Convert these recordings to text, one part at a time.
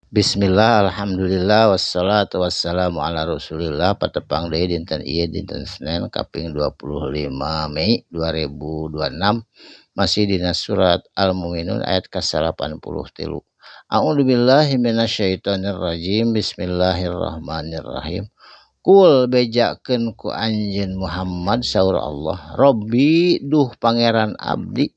Bismillah, alhamdulillah, wassalatu wassalamu ala rasulillah. Patepang deui dinten ieu, dinten Senin kaping 25 Mei 2026, masih dina surat Al-Mu'minun ayat ka-83. A'udzubillahi minasyaitonirrajim. Bismillahirrahmanirrahim. Qul, bejakeun ku anjeun Muhammad, saur Allah, Robbi, duh Pangeran abdi,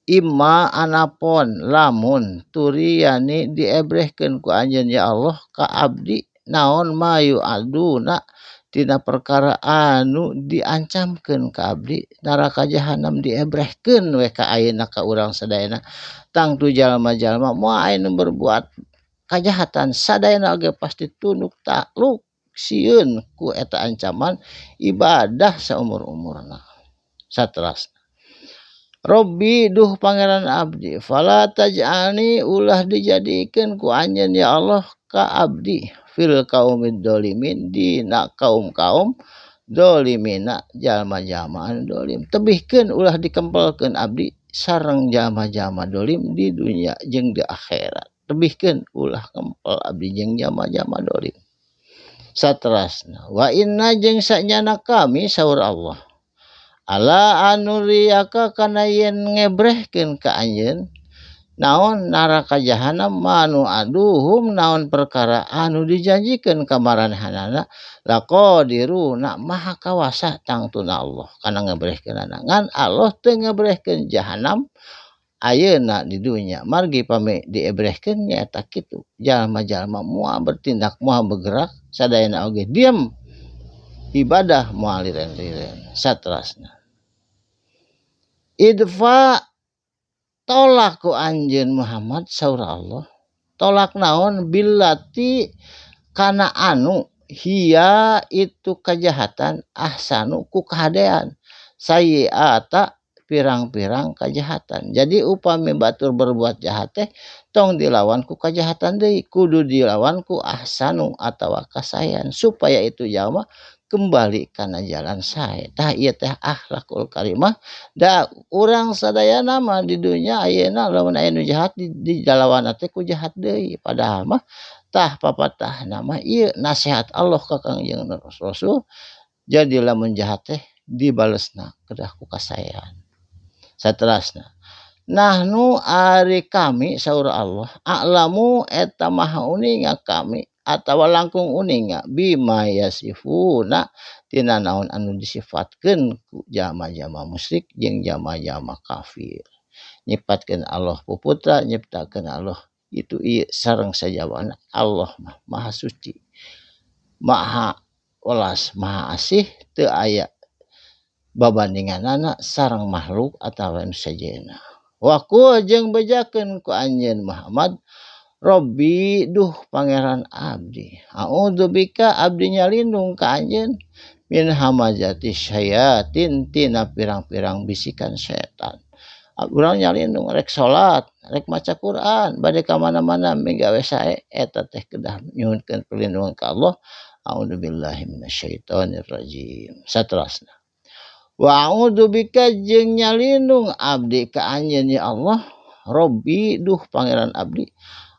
imma anapon lamun turiyani diebrehkeun ku anjeun ya Allah ka abdi naon ma yu'aduna tina perkara anu diancamkeun ka abdi, neraka jahanam diebrehkeun we ka ayeuna ka urang sadayana. Tangtu jalma-jalma moal aya nu berbuat kajahatan, sadayana oge pasti tunduk takluk sieun ku eta ancaman, ibadah saumur-umurna. Saterasna, Robbi, duh Pangeran abdi, fala taj'alni, ulah dijadikeun ku anjeun ya Allah ka abdi, fil qaumid dolimin, dina kaum-kaum dolimina, jalma-jalma anu dolim. Tebihkeun ulah dikempelkeun abdi sareng jalma-jalma dolim di dunia jeung di akhirat. Tebihkeun ulah kempel abdi jeung jalma-jalma dolim. Saterasna, wa inna, jeung sanyana kami, saur Allah, ala an nuriyaka, kana yen ngebrehkeun ka anjeun naon neraka jahanam, ma nu'aduhum, naon perkara anu dijanjikeun ka maranehanana, laqadiruna, maha kawasa tangtuna Allah kana ngebrehkeunana. Ngan Allah teu ngebrehkeun jahanam ayeuna di dunya, margi pami diebrehkeun nyaeta kitu, jalma-jalma moal bertindak, moal bergerak, sadayana oge diem, ibadah moal liren-liren. Saterasna, idfa, tolak ku anjeun Muhammad, saur Allah, tolak naon, billati, kana anu, hiya, itu kejahatan, ahsanu, ku kahadean, sayyiata, pirang-pirang kejahatan. Jadi upami batur berbuat jahat teh tong dilawan ku kejahatan deui, kudu dilawan ku ahsanu atawa kasaean supaya itu jalma kembali kana jalan sae. Tah, ieu teh akhlakul karimah. Da urang sadayana mah di dunya ayeuna lamun aya nu jahat di dilawan teh ku jahat deui, padahal mah tah papatahna mah ieu nasihat Allah ka Kangjeng Rasul. Jadi lamun jahat teh dibalesna kedah ku kasaean. Saterasna, nahnu, ari kami, saur Allah, a'lamu, eta maha uninga kami atawa langkung uninga, bima yasifuna, tina naon anu disifatkeun ku jalma-jalma musyrik jeung jalma-jalma kafir, nyipatkeun Allah puputra, nyiptakeun Allah itu ieu sareng sajawana. Allah mah maha suci, maha welas, maha asih, teu aya babandinganana sareng makhluk atawa nu sejenna. Wa qul, jeung bejakeun ku anjeun Muhammad, Robbi, duh Pangeran abdi, a'udzubika, abdi nyalindung ka anjeun, min hamazati syayatin, tina pirang-pirang bisikan setan. Urang nyalindung rek salat, rek maca Quran, bade ka mana-mana migawe sae, eta teh kedah nyuhunkeun perlindungan ka Allah. A'udzubillahi minasyaitonirrajim. Saterasna, wa a'udzubika, jeung nyalindung abdi ka anjeun ya Allah, Robbi, duh Pangeran abdi,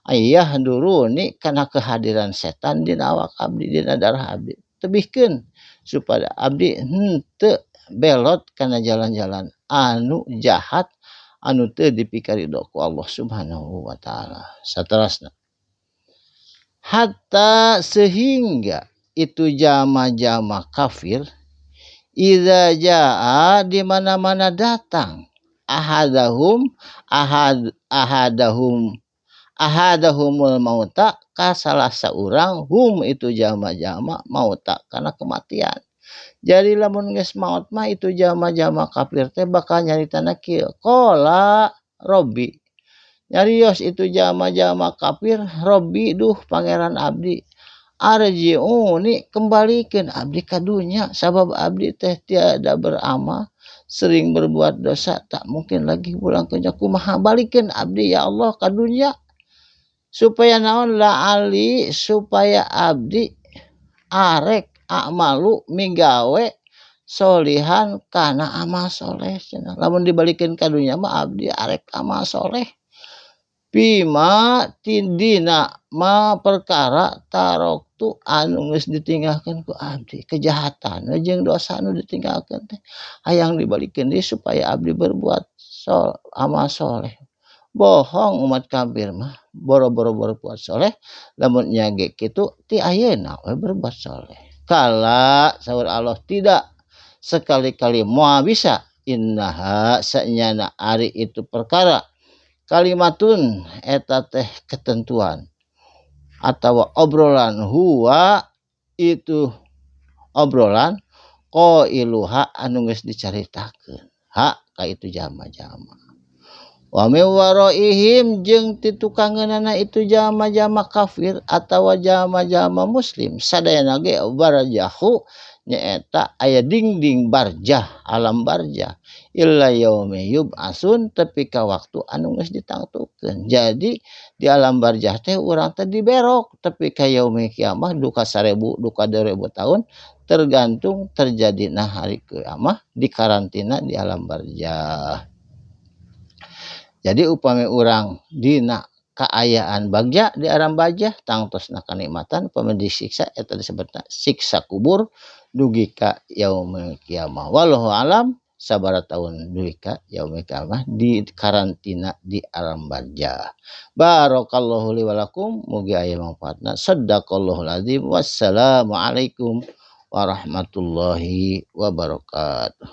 ayyahduruni, kana kehadiran setan dina awak abdi, dina darah abdi. Tebihkeun supaya abdi henteu belot kana jalan-jalan anu jahat anu teu dipikarido ku Allah Subhanahu wa taala. Saterasna, hatta, sehingga itu jalma-jalma kafir, idza jaa, di mana-mana datang, ahadahum ahad ahadahum ahadahumul mauta, ka salah saurang, hum, itu jalma-jalma, mauta, kana kematian. Jadi lamun geus maot mah itu jalma-jalma kafir teh bakal nyaritana kieu, qala robbi, nyarios itu jalma-jalma kafir, robbi, duh Pangeran abdi, arji'uni, kembalikeun abdi ka dunya, sabab abdi teh tiada beramal, sering berbuat dosa, tak mungkin lagi pulang ke, kumaha, balikeun abdi ya Allah ka dunya, supaya naon, la'ali, supaya abdi arek, a'malu, migawe, solihan, kana amal soleh cenah. Lamun dibalikeun ka dunya mah abdi arek amal soleh. Bima tidina ma perkara taroktu anu geus ditinggalkeun ku abdi, kejahatan jeung dosa anu ditinggalkeun teh hayang dibalikeun deui supaya abdi berbuat amal soleh. Bohong umat kafir mah, boro-boro berbuat soleh, lamun nya ge kitu ti ayeuna we berbuat soleh. Kala saur Allah tidak sekali-kali moal bisa, innaha sanyana ari itu perkara kalimatun eta teh ketentuan atau obrolan, huwa itu obrolan qailuha anu geus dicaritakeun ha ka itu jama-jama. Wa min waraihim jeung ti tukangeunana itu jama-jama kafir atawa jama-jama muslim sadayana ge barjahu nyaeta aya dingding barjah, alam barjah, illa yaumi yub'atsun tepi ka waktu anu geus ditangtukeun. Jadi di alam barjah teh urang teh diberok tepi ka yaumi kiamah duka 1000 duka 2000 tahun tergantung terjadina hari kiamah dikarantina di alam barjah. Jadi upami urang dina kaayaan bagja di alam barjah tangtosna kanikmatan, upami disiksa eta disebutna siksa kubur dugi ka yaumil kiamah. Wallahu alam sabaraha tahun dugi ka yaumil kiamah di karantina di alam barjah. Barakallahu li wa lakum, mugi aya manfaatna. Sadaqallahul azim. Wassalamualaikum warahmatullahi wabarakatuh.